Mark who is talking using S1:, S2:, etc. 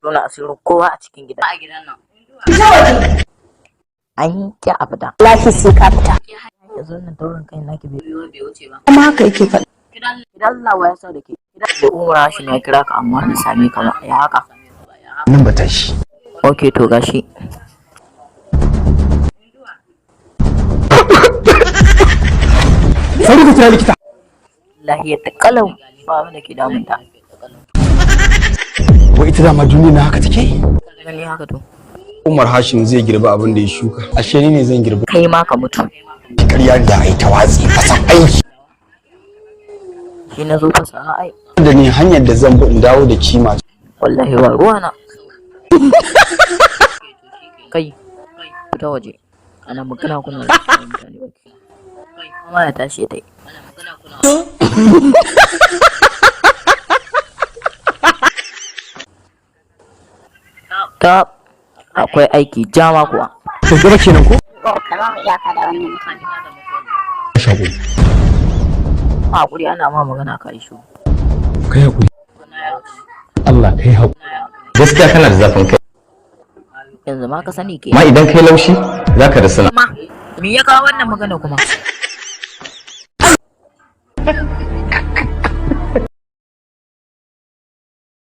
S1: Tona asirin kowa a cikin gida.
S2: A gidan nan.
S1: An ki a fita.
S3: Wallahi sai ka fita.
S1: Yanzu wannan taurin kai naki bai
S2: Bai wuce ba.
S3: Kuma haka yake faɗa.
S1: Idan Allah wa ya sa da ke. Idan da Umar Hashim ya kira ka amma bai same ka ba. Ya haka?
S4: Nan ba tashi.
S1: Ok, to gashi.
S4: Sauri ka kira likita.
S1: Lahiyar ta kalau, ba abin da ke damunta.
S4: Wai ita dama duniya na haka take?
S1: Gani haka to.
S4: Umar Hashim zai girbi abin da ya shuka. Ashe ni ne zan girbi.
S1: Kai ma ka mutu.
S4: Ƙarya da ai ta watsi a san aiki.
S1: Shi na zo fasa ai.
S4: Da ni hanyar da zan bi in dawo da kima.
S1: Wallahi ba ruwa na. Kai, fita waje. Ana magana kuna da mutane baki. Kuma ya tashi ya tai. Ta akwai aiki jama kuwa.
S4: To gaba kenan ko?
S3: Ka ba mu iyaka da wannan mutum.
S4: Shago.
S1: Hakuri, ana ma magana ka yi shiru.
S4: Kai hakuri. Allah kai hakuri.
S5: Gaskiya kana da zafin kai.
S1: Yanzu ma ka sani ke.
S5: Amma idan kai laushi zaka da sana.
S1: Ma, me ya kawo wannan magana kuma?